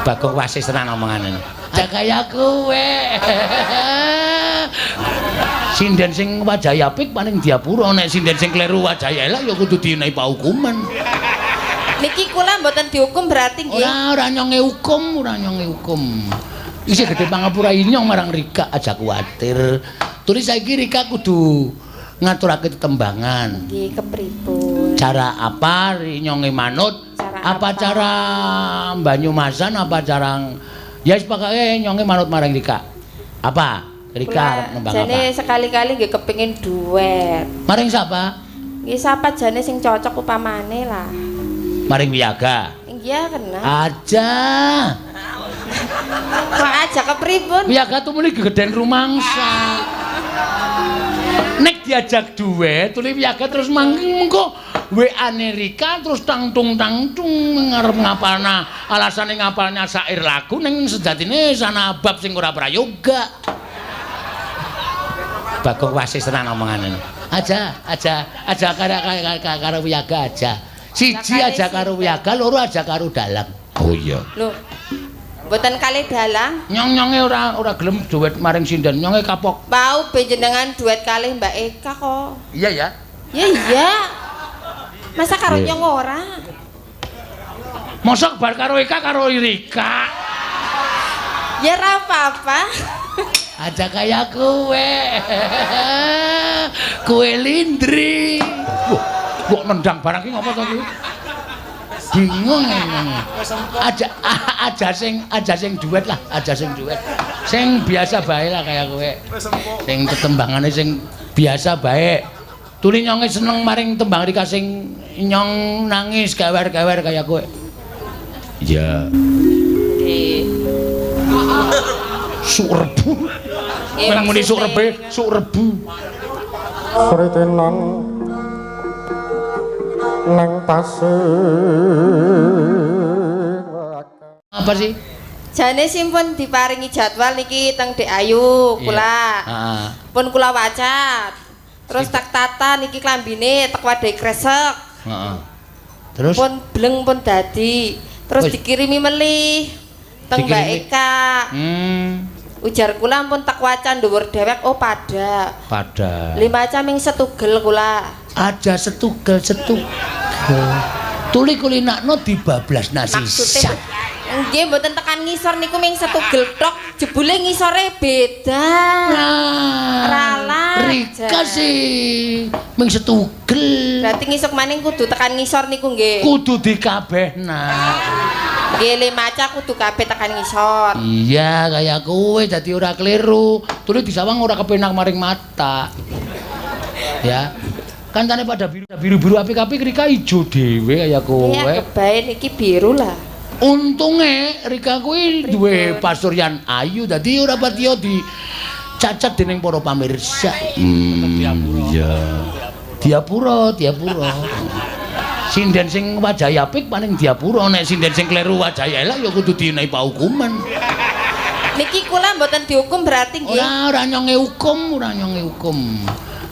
Bagong wasis tenan omongane. Aja kaya kowe. Sinden sing wajahe apik paling diapura, nek sinden sing kleru wajahe elek ya kudu dinehi paukuman. Niki kula mboten dihukum berarti nggih. Ora, ora nyonge hukum, ora nyonge hukum. Isih gedhe pangapura inyong marang Rika, aja kuwatir. Tuli saiki Rika kudu ngaturake tetembangan. Nggih, kepripun? Cara apa nyonge manut? Cara apa apa? Cara Banyumasan, apa cara, ya wis pokoke nyonge manut marang Rika. Apa? Rika arep nembang jane apa? Sekali-kali nggih kepengin duet. Maring sapa? Nggih sapa jane sing cocok upamane lah. Maring Wiyaga. Iya kena. Aja. Kok aja kepripun? Wiyaga tumuli gegeden rumangsa. Nek diajak duet, tuli Wiyaga terus mangking mengko WA-ne Rika terus tangtung tangtung ngarep ngapalna, alasane ngapalnya syair lagu ning sejatine sana bab sing ora prayoga. Bagong wasis tenan omongane. Aja, aja, aja karo karo Wiyaga aja. Siji aja karo Wiyaga, loro aja karo dalang. Oh iya. Lho. Mboten kalih dalang. Nyong-nyonge ora ora gelem duet maring sinden, nyonge kapok. Mau benjenengan duet kalih Mbak Eka kok. Iya ya. Ya iya. Masa karo Iya. nyong ora? Mosok bar karo Eka karo Rika. Ya ora apa-apa. Aja kaya kowe. Kowe lindri. Wah, kok nendang barang ki ngopo to ki? Bingung ini. Aja aja sing duet lah, aja sing duet. Sing biasa bae lah kaya kowe. Sing tetembangane sing biasa bae. Tuli nyonge seneng maring tembang Rika sing nyong nangis kewer-kewer kaya kowe. Iya. Nggih. Suk rebu. Nggih, Meng muni suk maksudnya. rebe, suk rebu. Sritenan nang pasir. Apa sih? Jane simpun diparingi jadwal niki teng Dek Ayu kula. Heeh. Pun kula waca. Terus tak tata niki klambine tek wadai kresek. Heeh. Terus Pun bleng pun dadi. Terus Wis. dikirimi melih teng Mbak Dikirimi. Eka. Ujar kula pun tak waca dhuwur dewek, oh pada. Pada. Lima ming setugel kula. Aja setugel setugel. Tuli kulinakno dibablas Maksudnya nasisan. Nggih mboten tekan ngisor niku ming setugel tok, jebule ngisore beda. Nah, Ralah, Rika jan. sih ming setugel. Berarti ngisuk maning kudu tekan ngisor niku nggih. Kudu dikabehna. Nggih le maca kudu kabeh tekan ngisor. Iya, kaya kowe dadi ora keliru. Tuli disawang ora kepenak maring mata. Ya. Kancane pada biru biru-biru apik-apik, Rika ijo dhewe kaya kowe. Iya kebae niki biru lah. Untunge Rika kuwi duwe pasuryan ayu dadi ora patiya di cacat dening para pamirsa. Iya. Diapura, diapura. Sinden sing wajahe apik paling diapura, nek sinden sing kleru wajahe elek ya kudu dinehi paukuman. Niki kula mboten dihukum berarti nggih. Ora, ora nyonge hukum, ora nyonge hukum.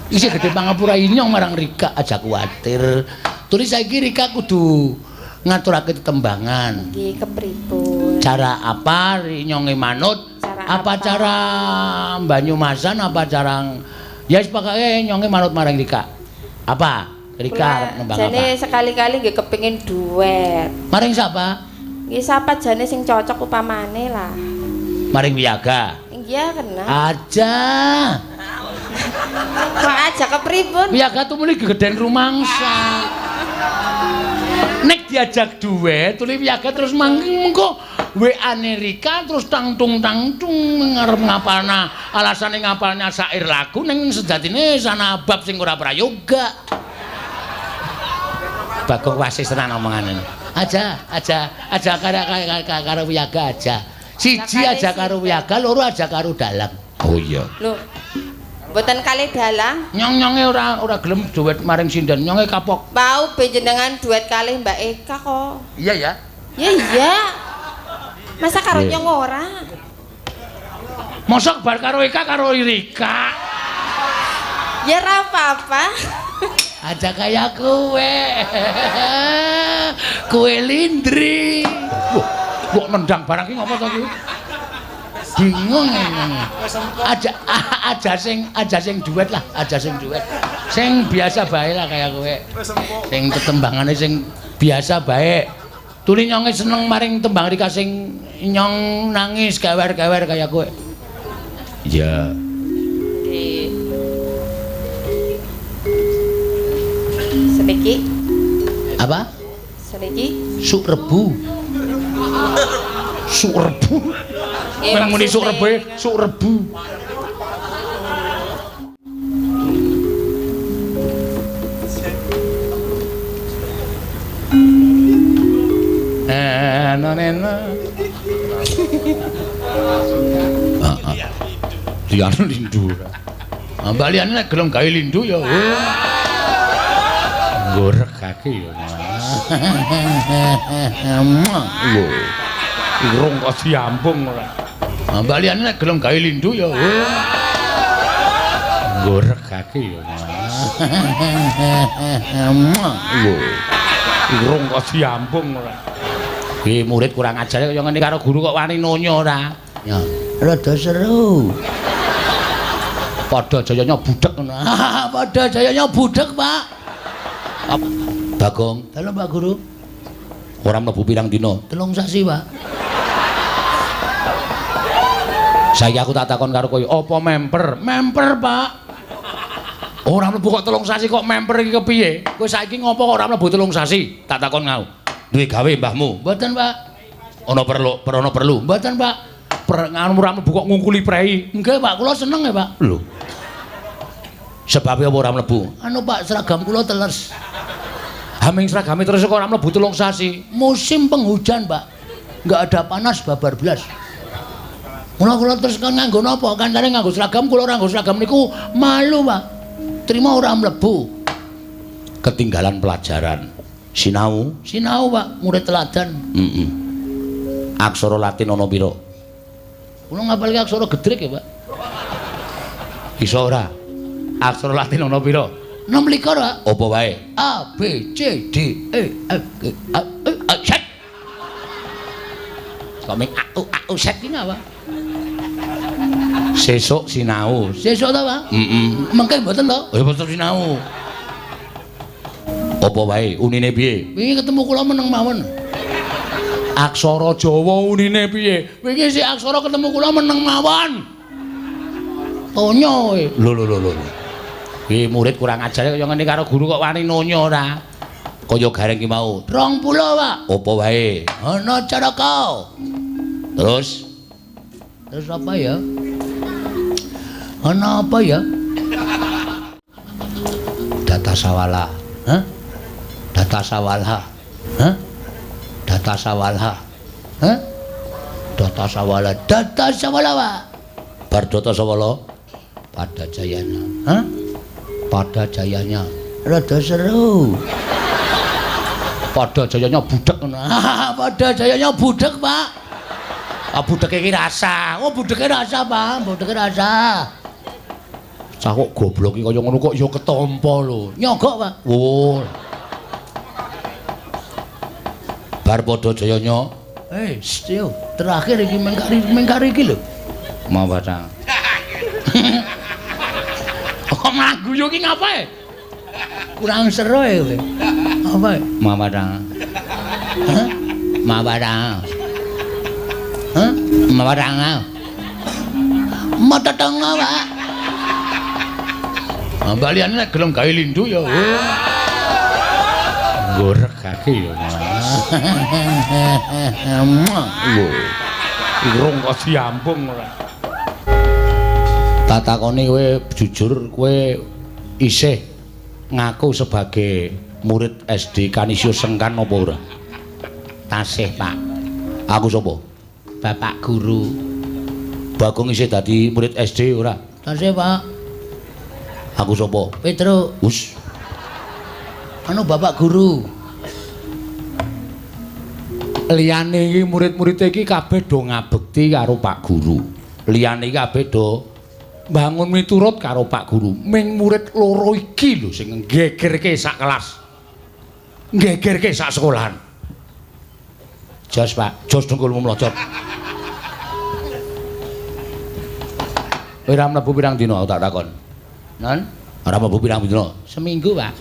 Isih gedhe pangapura inyong marang Rika, aja kuwatir. Tuli saiki Rika kudu ngaturake tetembangan. Nggih kepripun? Cara apa nyonge manut? Cara Apa apa? Cara Banyumasan, apa cara, ya wis pokoke nyonge manut marang Rika. Apa? Rika arep nembang Jane apa? sekali-kali nggih kepengin duet. Maring sapa? Nggih sapa jane sing cocok upamane lah. Maring Wiyaga. Iya kena. Aja. Kok aja kepripun? Wiyaga tumuli gegeden rumangsa. Nek diajak duet, tuli Wiyaga terus mangking mengko WA-ne Rika terus tangtung tangtung ngarep ngapalna, alasane ngapalnya syair lagu ning sejatine sana bab sing ora prayoga. Bagong wasis tenan omongane. Aja, aja, aja karo karo karo Wiyaga aja. Siji aja karo Wiyaga, loro aja karo dalang. Oh iya. Lho. Mboten kalih dalang. Nyong-nyonge ora ora gelem duet maring sinden, nyonge kapok. Mau benjenengan duet kalih Mbak Eka kok. Iya ya. Ya iya. Masa karo Iya. nyong ora? Mosok bar karo Eka karo Rika. Ya ora apa-apa. Aja kaya kowe. Kowe lindri. Wah, Kok nendang barang ki ngopo to ki? Bingung ngene. Aja aja sing duet lah, aja sing duet. Sing biasa bae lah kaya kowe. Sing tetembangane sing biasa bae. Tuli nyonge seneng maring tembang rika sing nyong nangis kewer-kewer kaya kowe. Iya. Nggih. Seniki? Apa? Seniki? Suk rebu. Suk rebu. Meng muni suk rebu, suk rebu. Nena. Liyane lindu ora. Mbak liyane nek gelem gawe lindu ya. Nggorekake ya. Lho. Irung kok diambung ora. Mbak liyane nek gelem gawe lindu ya. Nggorekake ya. Lho. Irung kok diambung ora. Ki murid kurang ajar kaya ngene karo guru kok wani nonyo ora. Ya, rada seru. Padha jayanya budhek ngono. Padha jayanya budhek, Pak. Bagong, dalem Pak Guru. Ora mlebu pirang dina? 3 sasi, Pak. Saiki aku tak takon karo kowe, apa memper? Memper, Pak. Ora mlebu kok 3 sasi kok memper iki kepiye? Kowe saiki ngopo kok ora mlebu 3 sasi? Tak takon ngau. Duwe gawe mbahmu? Mboten, Pak. Ana perlu, ana perlu. Mboten, Pak. Nganu ora mlebu kok ngungkuli prei. Nggih, Pak, kula seneng ya, Pak. Lho. Sebabe apa ora mlebu? Anu, Pak, seragam kula teles. Haming seragame terus kok ora mlebu 3 sasi. Musim penghujan, Pak. Enggak ada panas babar blas. Mula kula terus kan nganggo napa? Kancane nganggo seragam, kula ora nganggo seragam niku malu, Pak. Trima ora mlebu. Ketinggalan pelajaran. Sinau? Sinau, Pak, murid teladan. Heeh. Aksara Latin ana pira? Kula ngapalke aksara gedrek ya, Pak. Iso ora? Aksara Latin ana pira? 26, Pak. Apa wae? A B C D E F G A E A Z. Kok ming A U A U Z ki ngapa? Sesuk sinau. Sesuk ta, Pak? Heeh. Mengke mboten to? Ya mboten sinau. Apa wae unine piye? Wingi ketemu kula meneng mawon. Aksara Jawa unine piye? Wingi si aksara ketemu kula meneng mawon. Tonyo kowe. Lho lho lho lho. Ki murid kurang ajar kaya ngene karo guru kok wani nonyo ora? Kaya gareng ki mau. 20, Pak. Apa wae? Ana caraka. Terus? Terus apa ya? Ana apa ya? Data sawala. Hah? Data sawala. Hah? Data sawala. Hah? Data sawala. Data sawala, Pak. Bar data sawala pada jayanya. Hah? Pada jayanya. Rada seru. Pada jayanya budhek ngono. Pada jayanya budhek, Pak. Ah budheke iki rasa. Oh, budheke rasa, Pak. Budheke rasa. Cah kok goblok iki kaya ngono kok ya ketampa lho. Nyogok, Pak. Oh. Bar padha jayanya. Yo, terakhir iki mengkari iki lho. Mau baca. Kok malah guyu iki ngapae? Kurang seru ya kowe. Apa? Mau baca. Hah? Mau baca. Hah? Mau baca. Mototongo, Pak. Mbak liyane nek gelem gawe lindu ya. Nggorekake ya. Lho. Irung kok diambung ora. Tak takoni kowe jujur, kowe isih ngaku sebagai murid SD Kanisius Sengkan apa ora? Tasih, Pak. Aku sapa? Bapak guru. Bagong isih dadi murid SD ora? Tasih, Pak. Aku sapa? Petro. Us. Anu bapak guru. Liyane iki murid-murid iki kabeh do ngabekti karo Pak Guru. Liyane iki kabeh do bangun miturut karo Pak Guru. Ming murid loro iki lho sing nggegerke sak kelas. Nggegerke sak sekolahan. Jos, Pak. Jos dengkulmu mlocot. Ora mlebu pirang dina aku tak takon. Non? Ora mlebu pirang dina? Seminggu, Pak.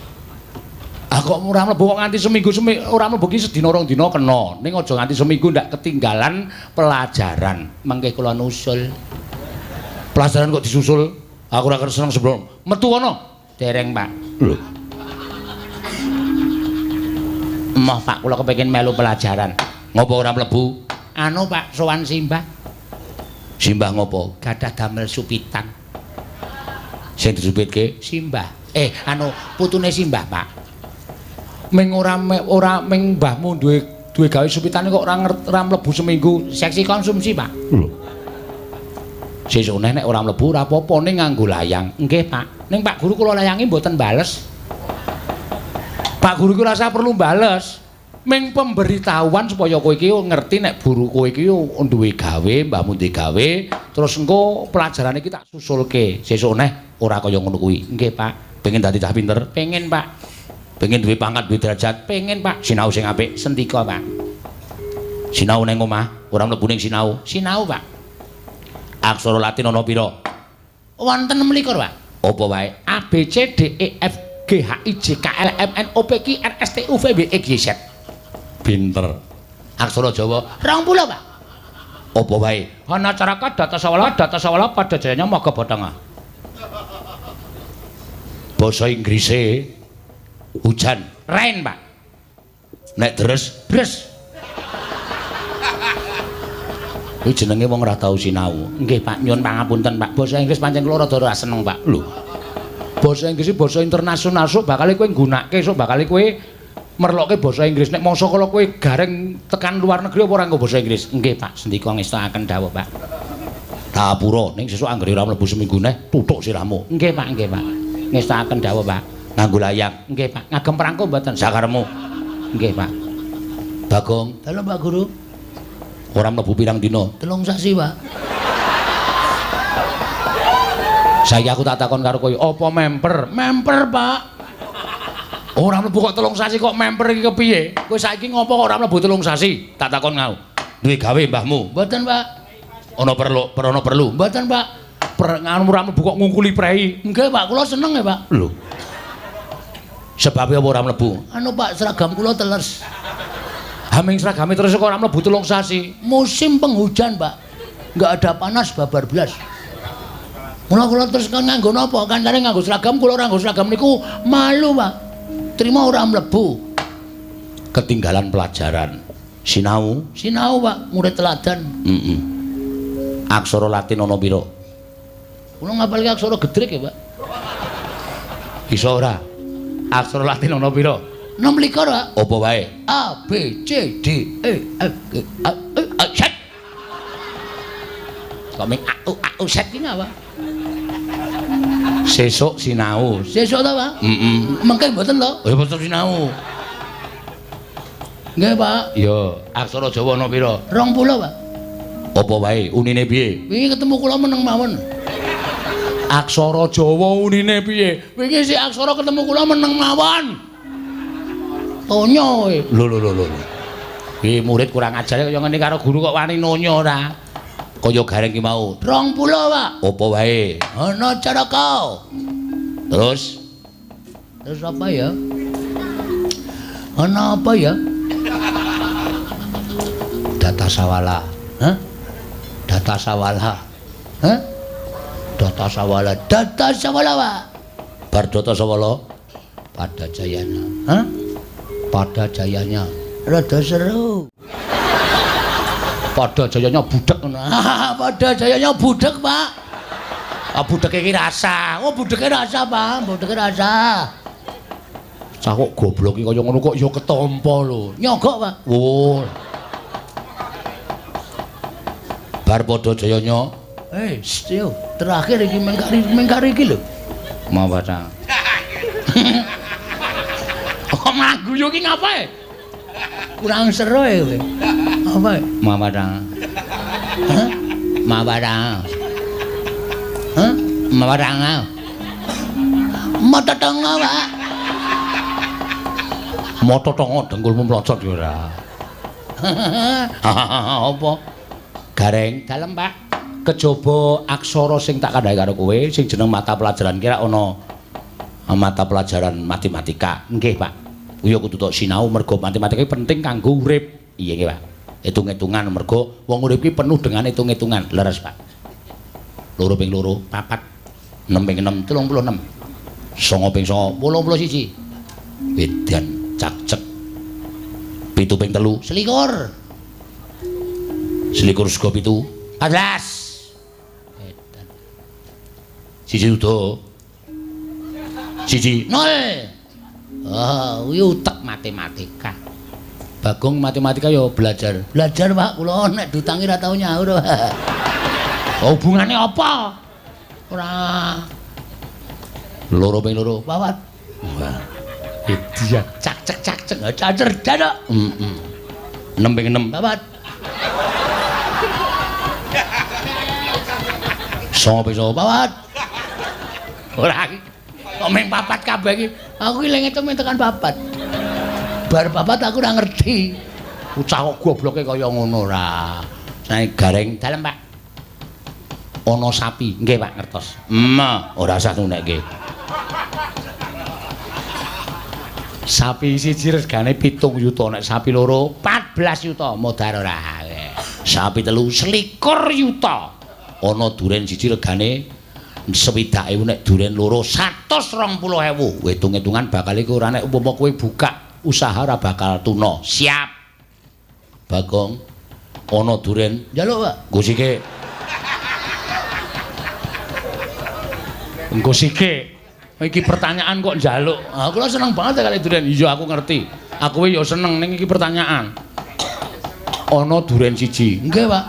Ah kok ora mlebu kok nganti seminggu ora mlebu ki sedina rong dina kena. Ning aja nganti seminggu ndak ketinggalan pelajaran. Mengke kula nusul. Pelajaran kok disusul? Aku ora seneng sebelum. Metu kono. Dereng, Pak. Lho. Emoh, Pak, kula kepengin melu pelajaran. Ngopo ora mlebu? Anu, Pak, sowan simbah. Simbah ngopo? Gadah damel supitan. Sing disupitke? Simbah. Anu putune simbah, Pak. Ming ora ming mbahmu duwe gawe supitane kok ora mlebu seminggu. Seksi konsumsi, Pak. Lho. Sesuk nek ora mlebu ora apa-apa ning nganggo layang. Nggih, Pak. Ning Pak Guru kula layangi mboten bales. Pak Guru ki ora usah perlu bales. Ming pemberitahuan supaya kowe iki ngerti nek guru kowe iki duwe gawe, mbahmu duwe gawe, terus engko pelajaran iki tak susulke. Sesuk neh ora kaya ngono kuwi. Nggih, Pak. Pengen dadi cah pinter? Pengen, Pak. Pengen duwe pangkat, duwe derajat? Pengen, Pak. Sinau sing apik, sendika, Pak. Sinau ning omah, ora mlebu ning sinau. Sinau, Pak. Aksara Latin ana pira? Wonten 26, Pak. Apa wae? A B C D E F G H I J K L M N O P Q R S T U V W X Y Z. Pinter. Aksara Jawa 20, Pak. Apa wae? Ana caraka data sawala pada jayanya maga bathanga. Basa Inggrise hujan, rain, Pak. Nek deres, bres. Kuwi jenenge wong ora tau sinau. Nggih, Pak, nyuwun pangapunten, Pak. Basa Inggris pancen kula rada ora seneng, Pak. Lho. Basa Inggris iki basa internasional, sok bakal kowe nggunakake, sok bakal kowe merlokke basa Inggris. Nek masa kala kowe gareng tekan luar negeri apa ora nggo basa Inggris? Nggih, Pak, sendika ngestokaken dawuh, Pak. Dapura ning sesuk anggere ora mlebu seminggu neh tutuk sirahmu. Nggih, Pak, nggih, Pak. Ngestokaken dawuh, Pak. Nganggo layang. Nggih, Pak. Ngagem prangko mboten? Sakaremu. Nggih, Pak. Bagong. Dalem, Pak Guru. Ora mlebu pirang dina? 3 sasi, Pak. Saiki aku tak takon karo kowe, apa memper? Memper, Pak. Ora mlebu kok 3 sasi kok memper iki kepiye? Kowe saiki ngopo kok ora mlebu 3 sasi? Tak takon ngau. Duwe gawe mbahmu? Mboten, Pak. Ana perlu, ana perlu? Mboten, Pak. Nganu ora mlebu kok ngungkuli prei. Nggih, Pak, kula seneng ya, Pak. Lho. Sebabe apa ora mlebu? Anu, Pak, seragam kula teles. Haming seragame terus kok ora mlebu 3 sasi. Musim penghujan, Pak. Enggak ada panas babar blas. Mula kula terus kan nganggo napa? Kancane nganggo seragam, kula ora nganggo seragam niku malu, Pak. Terima ora mlebu. Ketinggalan pelajaran. Sinau? Sinau, Pak, murid teladan. Heeh. Aksara Latin ana pira? Kula ngapalke aksara gedrek ya, Pak. Iso ora? Aksara Latin ana pira? 26, Pak. Apa wae? A B C D E F G A E A Z. Kok ming A U A U Z ki ngapa? Sesuk sinau. Sesuk ta, Pak? Heeh. Mengke mboten lho. Ya mboten sinau. Nggih, Pak. Ya, aksara Jawa ana pira? 20, Pak. Apa wae? Unine piye? Wingi ketemu kula meneng mawon. Aksara Jawa unine piye? Wingi si aksara ketemu kula meneng mawon. Tonyo kowe. Lho lho lho lho. Iki murid kurang ajar kaya ngene karo guru kok wani nonyo ora. Kaya gareng ki mau. 20, Pak. Apa wae? Ana caraka. Terus? Terus apa ya? Ana apa ya? Data sawala. Hah? Data sawala. Hah? Data sawala. Data sawala, Pak. Bar data sawala pada jayanya. Hah? Pada jayanya. Rada seru. Pada jayanya budek ngono. Pada jayanya budek, Pak. Ah budeke iki rasa. Oh budeke rasa, Pak. Budeke rasa. Cah kok goblok iki kaya ngono kok ya ketampa lho. Nyogok, Pak. Oh. Bar padha jayanya. Yo, terakhir iki mengkari iki lho. Mau baca. Kok malah guyu iki ngapae? Kurang seru ya kowe. Apa? Mawadang. Hah? Mawadang. Hah? Mawadang. Mototongo, Pak. Mototongo dengkulmu mlocot ya ora. Apa? Gareng dalem, Pak. Kejaba aksara sing tak kandhake karo kowe sing jeneng mata pelajaran kira ana mata pelajaran matematika. Nggih, Pak. Kuwi kudu tok sinau mergo matematika iki penting kanggo urip. Iya nggih, Pak. Hitung-hitungan mergo wong urip iki penuh dengan hitung-hitungan. Leres, Pak. 2 ping 2 4, 6 ping 6 36. 9 ping 9 81. Wedan cakcek. 7 ping 3 21. 21 sego 7 14. Wedan. 1 udo. 1 0. Ah, kuwi utek matematika. Bagong matematika ya belajar. Belajar, Pak, kula nek diutangi ora tau nyaur. Hubungane apa? Ora. 2 ping 2 4. Wah. Dia cak cek cak cek cacer dadak. Heeh. 6 ping 6 4. 9 ping 9 4. Ora kok ming 4 kabeh iki. Aku iki leng ngitung tekan 4. Bar 4 aku ora ngerti. Bocah kok gobloke kaya ngono ora. Sae Gareng dalem, Pak. Ana sapi. Nggih, Pak, ngertos. Ora usah nunekke. Sapi siji regane 7 yuta, nek sapi loro 14 yuta, modar ora. Sapi telu 21 yuta. Ana duren siji regane 60.000, nek duren loro 120.000. Hitung-hitungan bakal iku ora nek umpama kowe buka usaha ora bakal tuna. Siap. Bagong ana duren njaluk, Pak. Nggo sike. Engko sike. Iki pertanyaan kok njaluk. Aku lho seneng banget kali duren. Iya aku ngerti. Aku ya seneng ning iki pertanyaan. Ana duren siji. Nggih, Pak.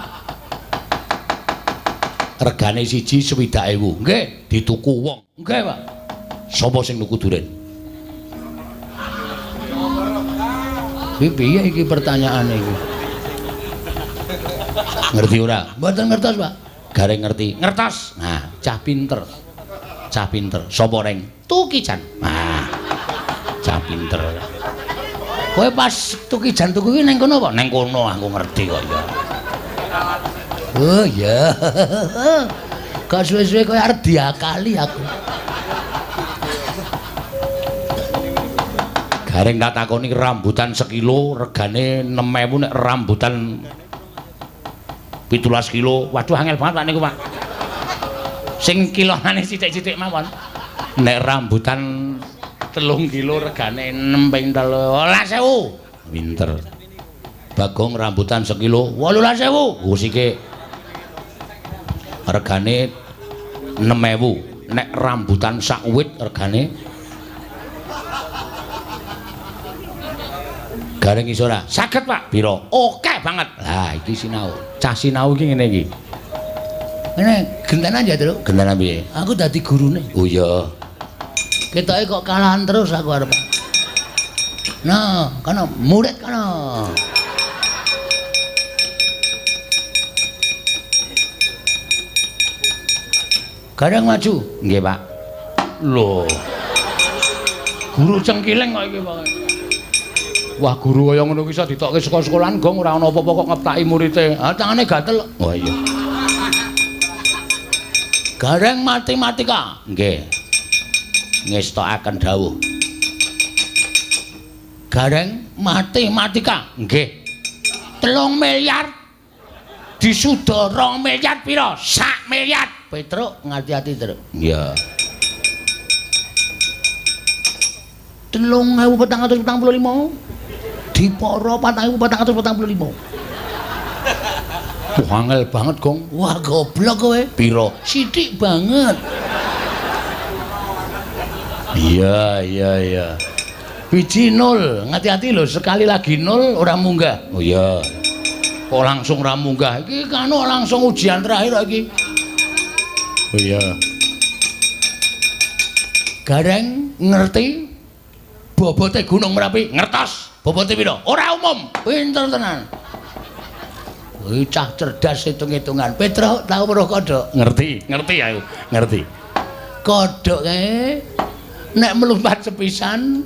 Regane siji 60.000. Nggih, dituku wong. Nggih, Pak. Sapa sing nuku duren? Iki piye iki pertanyaane iki? Ngerti ora? Mboten ngertos, Pak. Gareng ngerti. Ngertos. Nah, cah pinter. Cah pinter. Sapa reng? Tukijan. Nah, cah pinter. Kowe pas Tukijan tuku iki ning kono apa? Ning kono aku ngerti kok ya. Oh iya. Kok suwe-suwe kowe arep diakali aku. Gareng tak takoni rambutan sekilo regane 6.000, nek rambutan 17 kilo. Waduh angel banget Pak niku, Pak. Sing kilonane sithik-sithik mawon. Nek rambutan 3 kilo regane 6 ping 13.000. Pinter. Bagong rambutan sekilo 18.000. Gusike regane 6.000. Nek rambutan sak wit regane Gareng iso ora? Saged, Pak. Piro? Oke banget. Lah iki sinau. Cah sinau iki ngene iki. Ngene gentenan ya, Truk. Gentenan piye? Aku dadi gurune. Oh iya. Ketoke kok kalahan terus aku arep. Nah, kono murid kono. Gareng maju. Nggih, Pak. Lho. Guru cengkileng kok iki, Pak. Wah, guru kaya ngono ki iso ditokke saka sekolahan gong ora ana apa-apa kok ngeptaki murite. Ah, tangane gatel. Oh iya. Gareng matematika. Nggih. Ngestokaken dawuh. Gareng matematika. Nggih. 3 miliar disuda 2 miliar pira? 1 miliar. Petruk ngati-ati, Truk. Iya. 3.445 dipara 4.445. Wah, angel banget, Gong. Wah, goblok kowe. Piro? Sithik banget. Iya, iya, iya. Biji 0. Ngati-hati lho, sekali lagi 0 ora munggah. Oh iya. Kok langsung ora munggah? Iki kan langsung ujian terakhir iki. Oh iya. Gareng ngerti bobote Gunung Merapi? Ngertos. Bobote piro? Ora umum. Pinter tenan. Wih, cah cerdas hitung-hitungan. Petruk tau weruh kodhok? Ngerti, ngerti aku. Ngerti. Kodhok kae nek melompat sepisan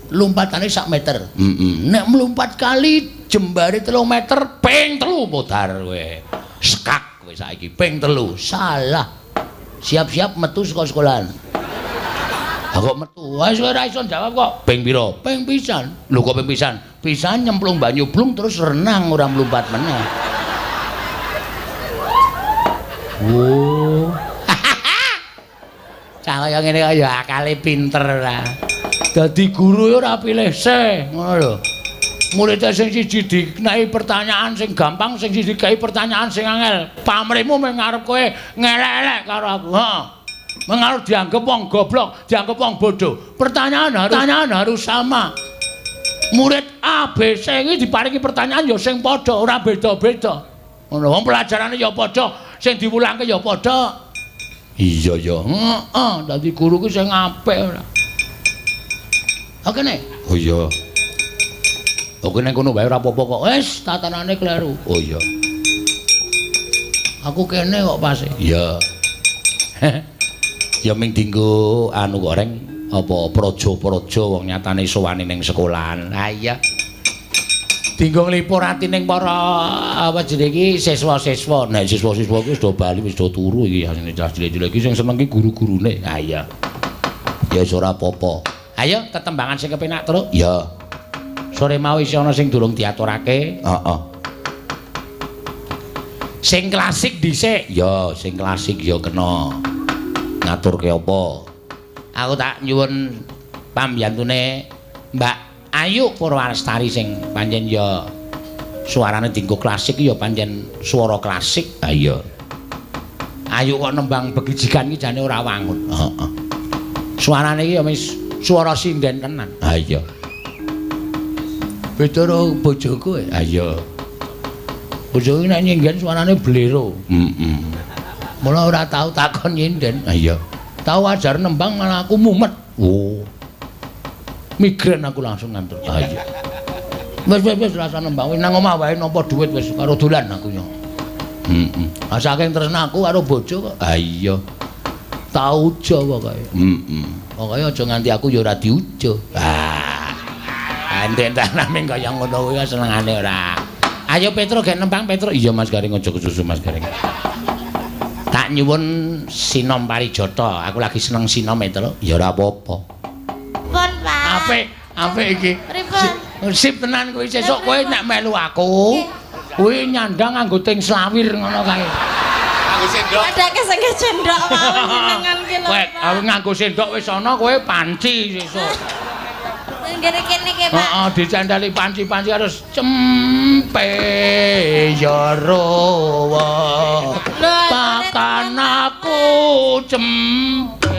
lompatane sak meter. Nek melompat kali Jembare 3 meter ping 3 modar kowe. Sekak kowe saiki ping 3. Salah. Siap-siap metu saka sekolahan. Ha kok metu? Wis ora iso jawab kok. Ping pira? Ping pisan. Lho kok ping pisan? Pisan nyemplung banyu blung terus renang ora mlumpat meneh. Oh. Cah kaya ngene kaya akale pinter ora. Dadi guru ya ora pilih se, ngono lho. Murid sing siji dikenai pertanyaan sing gampang, sing siji dikai pertanyaan sing angel. Pamrihmu mung ngarep kowe ngelek-elek karo aku. Heeh. Mung arep dianggep wong goblok, dianggep wong bodoh. Pertanyaan harus sama. Murid A, B, C iki diparingi pertanyaan ya sing padha, ora beda-beda. Ngono, wong pelajarane ya padha, sing diwulangke ya padha. Iya ya. Heeh, dadi guru ku sing apik ora. Oke ne? Oh iya. Oke ning kono wae ora apa-apa kok. Wis, tatanane kleru. Oh iya. Aku kene kok pas. Iya. Ya ming dinggo anu kok reng apa praja-praja wong nyatane sowane ning sekolahan. Ha iya. Dinggo nglipur ati ning para apa jenenge iki siswa-siswa. Nek siswa-siswa kuwi wis do bali wis do turu iki asline cah cilik-cilik iki sing seneng ki guru-gurune. Ha iya. Ya wis ora apa-apa. Ayo tetembangan sing kepenak, Truk. Iya. Sore mau isih ana sing durung diaturake. Heeh. Sing klasik dhisik. Ya, sing klasik ya kena. Ngaturke apa? Aku tak nyuwun pambiyantune Mbak Ayu Purwalestari sing pancen ya suarane dinggo klasik ya pancen swara klasik. Ha iya. Ayu kok nembang begijigan iki jane ora wangun. Heeh. Suarane iki ya wis swara sinden tenan. Ha iya. Beda karo bojoku. Ha iya. Bojoku nek nyinggen suarane blero. Heeh. Mula ora tau takon nyinden. Ha iya. Tau ajar nembang malah aku mumet. Oh. Migrain aku langsung ngantuk. Ha iya. Wis wis wis rasa nembang wis nang omah wae nampa dhuwit wis karo dolan aku yo. Heeh. Ah saking tresna aku karo bojo kok. Ha iya. Tau ujo pokoke. Heeh. Pokoke aja nganti aku ya ora diujo. Ah. Enten-entenane kaya ngono kuwi senengane ora. Ayo Petro gek nembang Petro. Iya Mas Gareng aja kesusu Mas Gareng. Tak nyuwun sinom parijata. Aku lagi seneng sinom Petro. Ya ora apa-apa. Pun, Pak. Apik, apik iki. Pripun? Sip tenan kuwi sesuk kowe nek melu aku, kuwi nyandang nganggo ting slawir ngono kae. Nganggo sendok. Padake sing sendok mau jenengan ki lho. Kowe aku nganggo sendok wis ana kowe panci sesuk. Nggene kene iki, Pak. Heeh, dicandali panci-panci harus cempe ya rowo. Pakan aku cempe.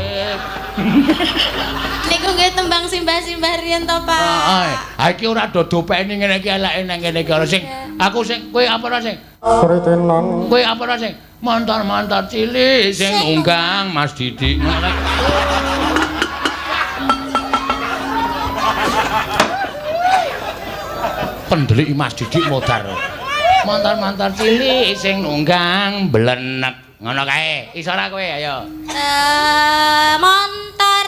Niku nggih tembang simbah-simbah riyen to, Pak. Heeh. Ha iki ora do dopeni ngene iki eleke nang kene iki ora sing aku sing kowe apa ora sing kowe apa ora sing montor-montor cilik sing nunggang Mas Didik. Pendelik Mas Didik modar. Montor-montor cilik sing nunggang blenek. Ngono kae. Iso ora kowe ayo. Montor.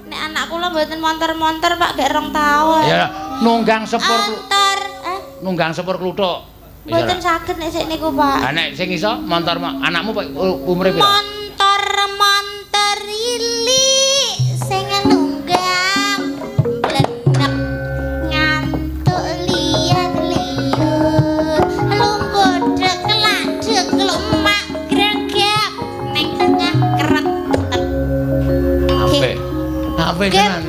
Nek anak kula mboten montor-montor Pak, gek 2 taun. Ya, nunggang sepur. Montor. Nunggang sepur kluthuk. Mboten saged nek sik niku, Pak. Ha nek sing iso montor anakmu umure piro? Montor-montor cilik sing nunggang blenek ngantuk liat-liut lungguh deklak dekluk mak gregep ning tengah keret. Apik. Apik tenan.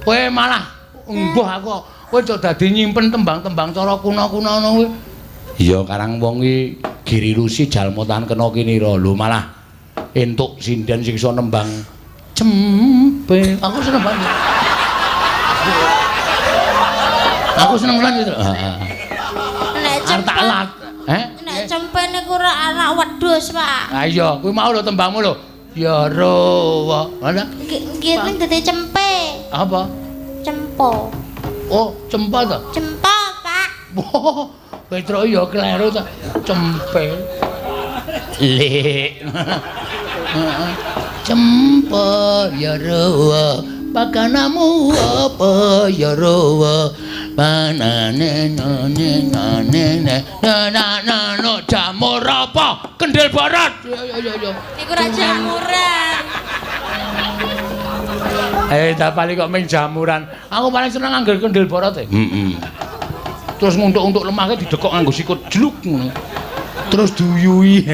Kowe malah embuh aku. Kowe kok dadi nyimpen tembang-tembang cara kuna-kuna ngono kuwi. Iya karang wong iki Giri Lusi jalma tan kena kinira. Lho malah entuk sinden sing iso nembang cempe. Aku seneng banget. Aku seneng banget gitu. Heeh. Nek cempe. Heh? Nek cempe niku ora anak wedhus, Pak. Ha iya, kuwi mau lho tembangmu lho. Ya rowo. Ana? Nggih, ning dadi cempe. Apa? Cempo. Oh, cempa to? Cempo, Pak. Oh, Petro ya kleru to. Cempe. Lek. Cempe ya rowo, pakanamu apa ya rowo. Panane nane nane na na na no jamur apa? Kendel barat. Yo yo yo yo. Iku ra jamuran. Eh, ta paling kok ming jamuran. Aku paling seneng angger kendel barat e. Heeh. Terus nguntuk-untuk lemahke didekok nganggo sikut jluk ngono. Terus duyui.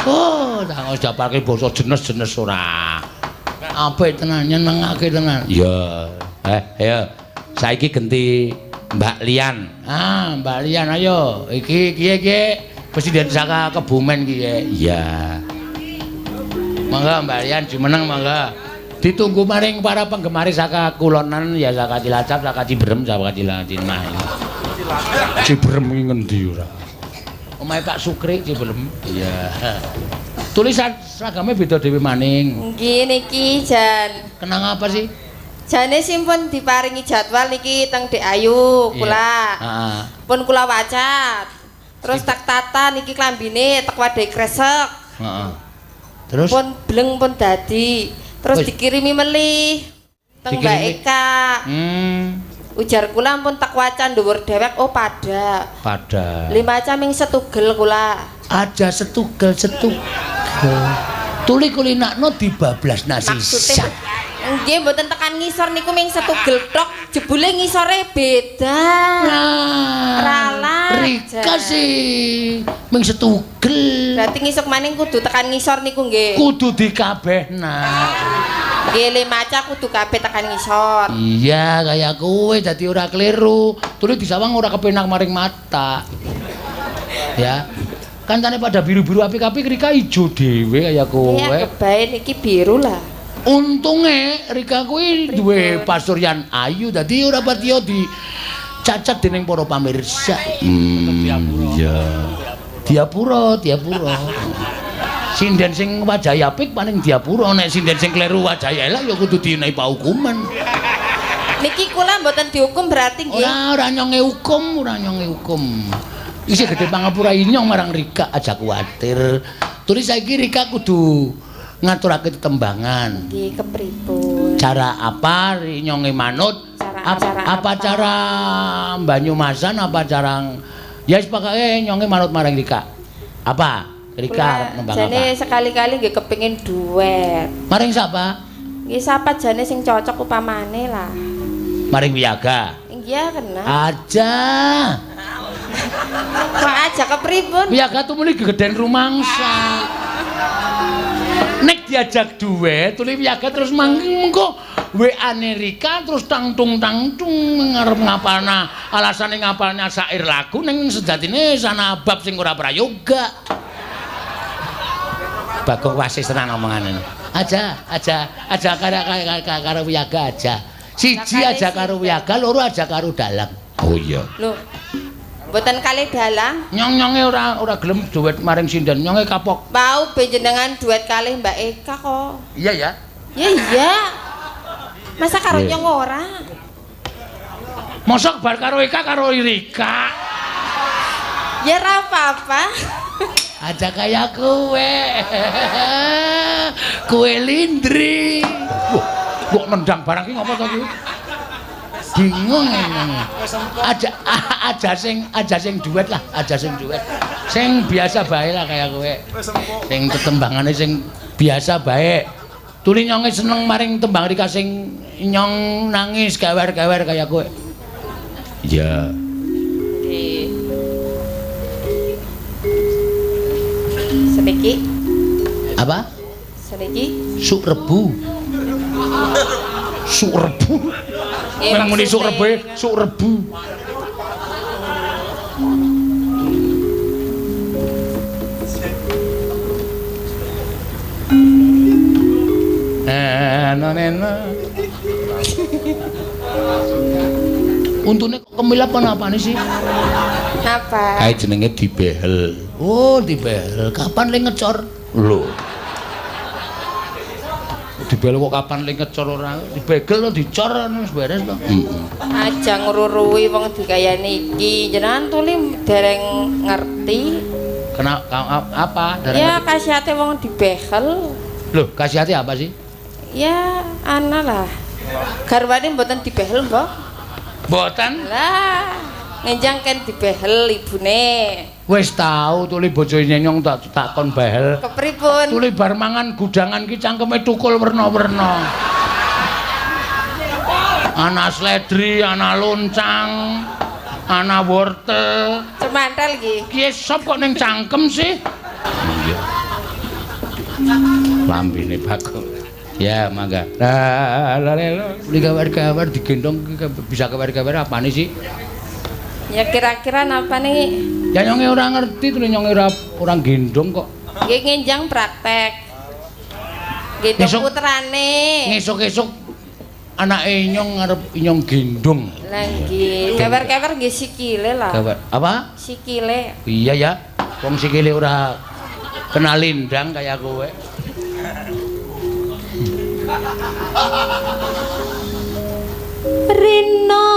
Oh, tak wis dapake basa jenes-jenes ora. Apik tenan, nyenengake tenan. Iya. Ayo. Saiki genti Mbak Lian. Ah, Mbak Lian ayo. Iki kiye iki Presiden saka Kebumen ki. Iya. Mangga Mbak Lian jumeneng mangga. Ditunggu maring para penggemar saka Kulonan ya saka Cilacap, saka Ciberem, saka Cilacap. Ciberem iki ngendi ora? Omahe Pak Sukri Ciberem. Iya. Tulisan seragame beda dhewe maning. Nggih niki jan. Kenang apa sih? Jane simpun diparingi jadwal niki teng Dek Ayu kula. Heeh. Pun kula waca. Terus tak tata niki klambine tek wadai kresek. Heeh. Terus pun bleng pun dadi. Terus dikirimi melih teng Mbak Eka. Ujar kula pun tak waca dhuwur dewek oh pada. Pada. Lima caming setugel kula. Aja setugel setugel. Tuli kulinakno dibablasna sisan. Nggih mboten tekan ngisor niku ming setugel tok, jebule ngisore beda. Nah, ralat. Rika sih ming setugel. Berarti ngisuk maning kudu tekan ngisor niku nggih. Kudu dikabehna. Nggih le maca kudu kabeh tekan ngisor. Iya, kaya kowe dadi ora kleru. Tuli disawang ora kepenak maring mata. Ya. Kancane pada biru-biru apik-apik Rika ijo dhewe kaya kowe. Iya, kebae niki biru lah. Untunge Rika kuwi duwe pasuryan ayu dadi ora patiya dicacat dening para pamirsa. Iya. Diapura, diapura. Sinden sing wajahe apik paling diapura, nek sinden sing kleru wajahe elek ya kudu dinehi paukuman. Niki kula mboten dihukum berarti nggih. Ora, ora nyonge hukum, ora nyonge hukum. Isih gedhe pangapura inyong marang Rika, aja kuwatir. Tuli saiki Rika kudu ngaturake tetembangan. Nggih, kepripun? Cara apa nyonge manut? Cara apa cara Banyumasan apa cara ya wis pokoke nyonge manut marang Rika. Apa? Rika arep nembang apa? Jane sekali-kali nggih kepengin duet. Maring sapa? Nggih sapa jane sing cocok upamane lah. Maring Wiyaga. Iya kena. Aja. Kok aja kepripun? Wiyaga tumuli gegeden rumangsa. Nek diajak duet, tuli Wiyaga terus mangking mengko WA-ne Rika terus tangtung-tangtung ngarep ngapalna, alasane ngapalna syair lagu ning sejatine sana bab sing ora prayoga. Bagong wasis tenan omongane. Aja, aja, aja karo Wiyaga aja. Siji aja karo Wiyaga, loro aja karo dalang. Oh iya. Lho. Mboten kalih dalang. Nyong-nyonge ora gelem duet maring sinden, nyonge kapok. Mau benjenengan duet kalih Mbak Eka kok. Iya ya. Ya iya. Masa karo nyong ora? Mosok bar karo Eka karo Rika. Ya ora apa-apa. Aja kaya kowe. Kowe lindri. Wah, kok nendang barang ki ngopo to ki? Bingung aja sing duet lah, aja sing duet. Sing biasa bae lah kaya kowe. Sing tetembangane sing biasa bae. Tuli nyonge seneng maring tembang Rika sing nyong nangis kewer-kewer kaya kowe. Iya. Nggih. Seniki? Apa? Seniki? Suk rebu. Suk rebu. Nang muni suk rebu, suk rebu. Nena. Untune kok kemilap ana apane sih? Napa? Kae jenenge dibehel. Oh, dibehel. Kapan le ngecor? Lho. Dibehel kok kapan le ngecor ora? Dibegel to dicor wis beres to. Heeh. Aja ngruruwi wong dikayane iki. Jenengan tuli dereng ngerti. Kena apa? Dereng ya kasiate wong dibehel. Lho, kasiate apa sih? Ya, ana lah. Garwane mboten dibehel, Mbok. Mboten. Lah, ngenjang kan dibehel ibune. Wis tau tuli bojone nyong tak takon behel. Kepripun? Tuli bar mangan gudangan ki cangkeme tukul werna-werna. Ana sledri, ana loncang, ana wortel. Cemantel iki. Ki sop kok ning cangkem sih? Iya. Lambene Bagong. Ya, mangga. Lah, lah, lah. Beli gawer-gawer digendong bisa gawer-gawer apane sih? Ya kira-kira napa nih? Ya nyonge ora ngerti, tuli nyonge ora gendong kok. Nggih ngenjang praktek. Gendong putrane. Ngesuk-esuk anake nyong arep nyong gendong. Lah nggih, gawer-gawer nggih sikile lah. Gawer. Apa? Sikile. Iya ya. Wong sikile ora kena lindang kaya kowe. Rina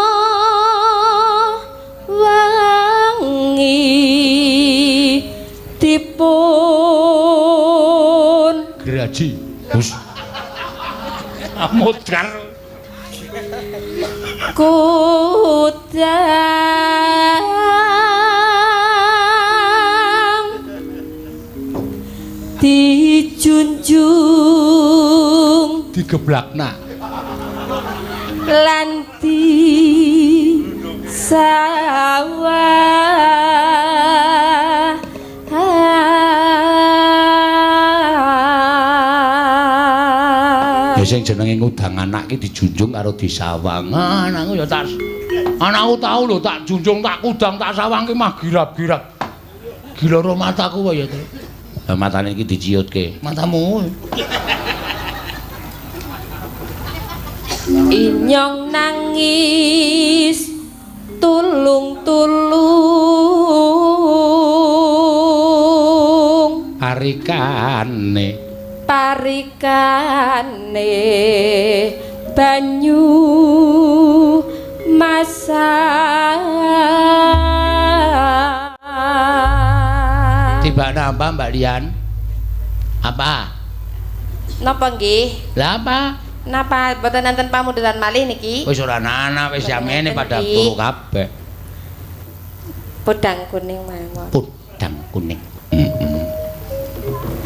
wangi dipun graji. Hus. Amudar kudang dijunjung digeblakna lan di sawah. Ya sing jenenge ngudang anak ki dijunjung karo disawang. Anakku ya tak anakku tau lho tak junjung tak kudang tak sawang ki mah girap-girap. Giloro mataku wae ya. Lah matane iki diciutke. Matamu. Inyong nangis tulung-tulung parikane parikane banyu masak. Tibane apa Mbak Lian? Apa? Napa nggih? Lah apa? Napa mboten nonton pamundutan malih niki? Wis ora ana wis yamene pada turu kabeh. Podang kuning mawon. Podang kuning. Heeh.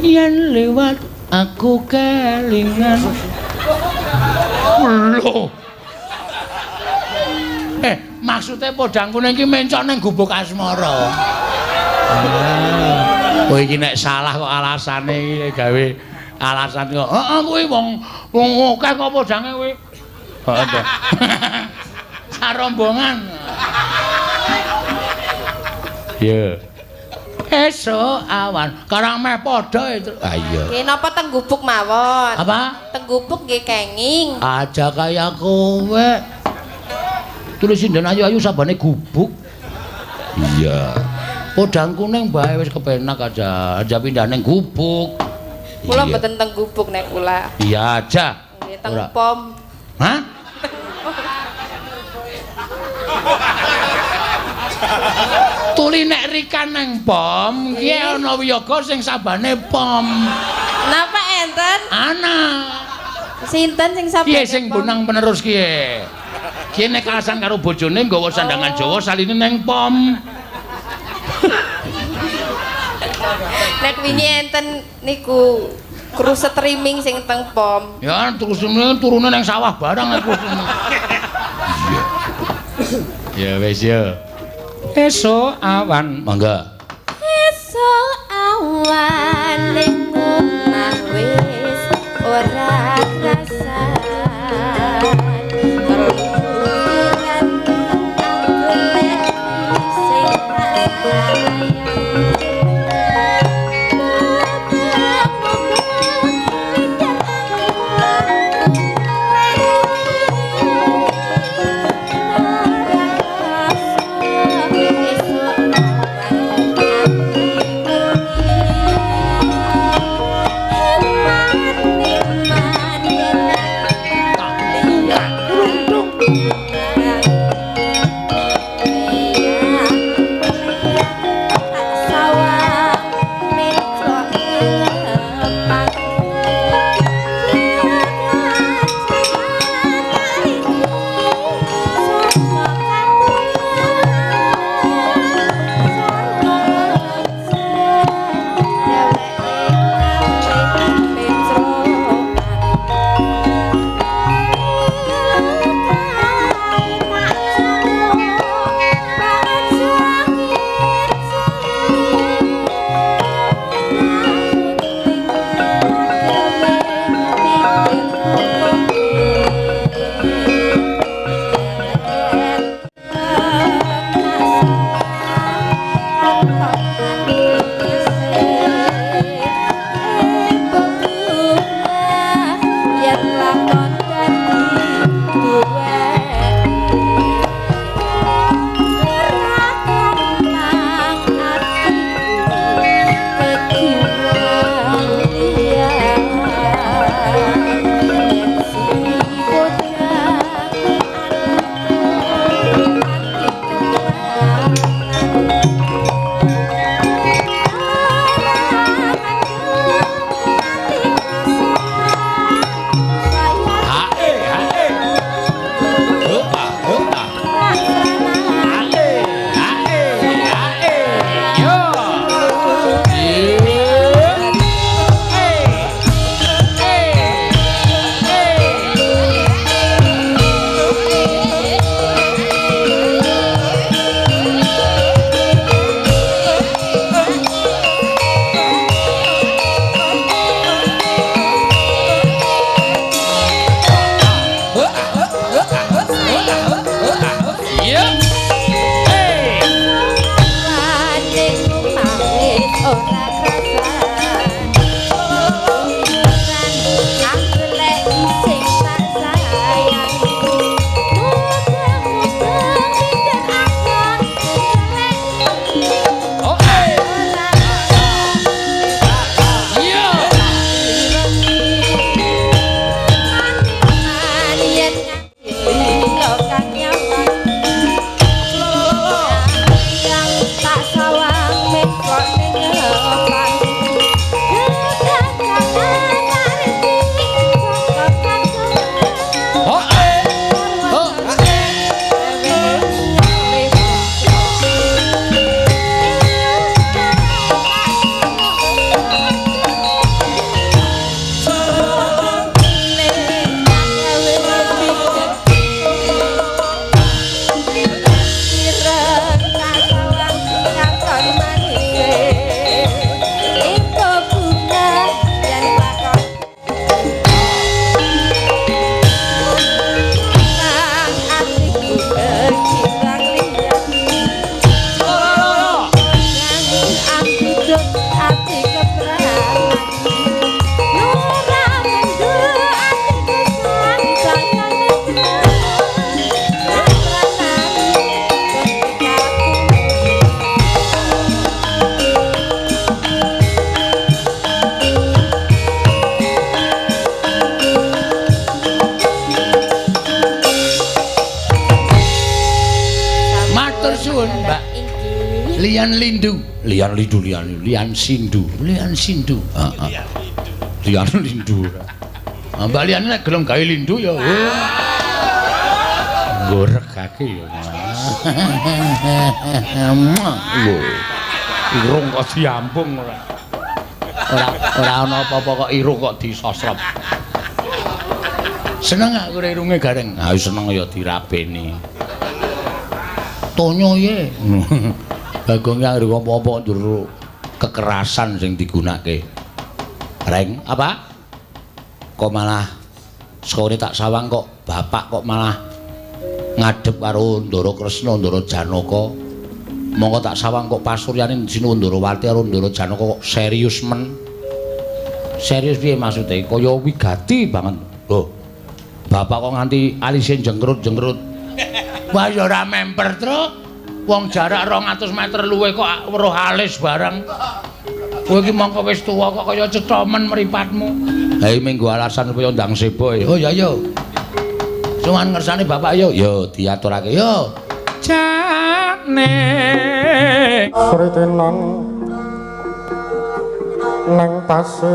Yen lewat aku kelingan. Lho. Maksudnya podang kuning iki mencok ning gubuk asmara. Oh iki nek salah kok alasane iki gawe alasan kok. Heeh kuwi wong wong akeh kok podange kuwi. Heeh to. Sarombongan. Iya. Esuk awan karang meh padha itu. Ah iya. Nggih napa teng gubuk mawon? Apa? Teng gubuk nggih kenging. Aja kaya kowe. Tulis sinden ayu-ayu sabane gubuk. Iya. Podang kuning bae wis kepenak aja. Aja pindah ning gubuk. Kula mboten teng gubuk nek kula. Iya aja. Nggih teng pom. Hah? Tuli nek rikan nang pom, ki ana wiyaga sing sabane pom. Napa enten? Ana. Sinten sing sabane? Kiye sing bonang penerus kiye? Kiye nek alasan karo bojone nggawa sandangan Jawa saline nang pom. Nek wingi enten niku kru streaming sing teng pom. Ya terus turune nang sawah barang nek kru. Iya. Ya wis ya. Esuk awan, mangga. Esuk awan ning omah wis ora krasan. Keluyuran golek sing tak sayang. Lian Lindu, Lian Lindu, Lian Lian Sindu, Lian Sindu. Heeh. Lian Lindu. Mbak Lian nek gelem gawe lindu ya. Nggoregake ya. Lho. Irung kok diambung ora. Ora ora ana apa-apa kok irung kok disosrop. Seneng aku irunge gareng. Ha seneng ya dirabeni. Tonyo ye. Bagong anggere apa-apa njur kekerasan sing digunakake. Reng, apa? Kok malah sekone tak sawang kok bapak kok malah ngadep karo Ndara Kresna, Ndara Janaka. Monggo tak sawang kok pasuryane Sinuwun Ndarawati karo Ndara Janaka kok serius men. Serius piye maksude? Kaya wigati banget. Lho. Bapak kok nganti alise jengkrut-jengkrut. Wah ya ora memper, Truk. Wong jarak 200 meter luwih kok weruh alis bareng. Kowe iki mongko wis tuwa kok kaya cethomen mripatmu. Ha iki minggu alasan supaya ndang sebo. Oh ya yo. Cuman ngersane bapak yo, yo diaturake yo. Jane Sritenan nang pasir.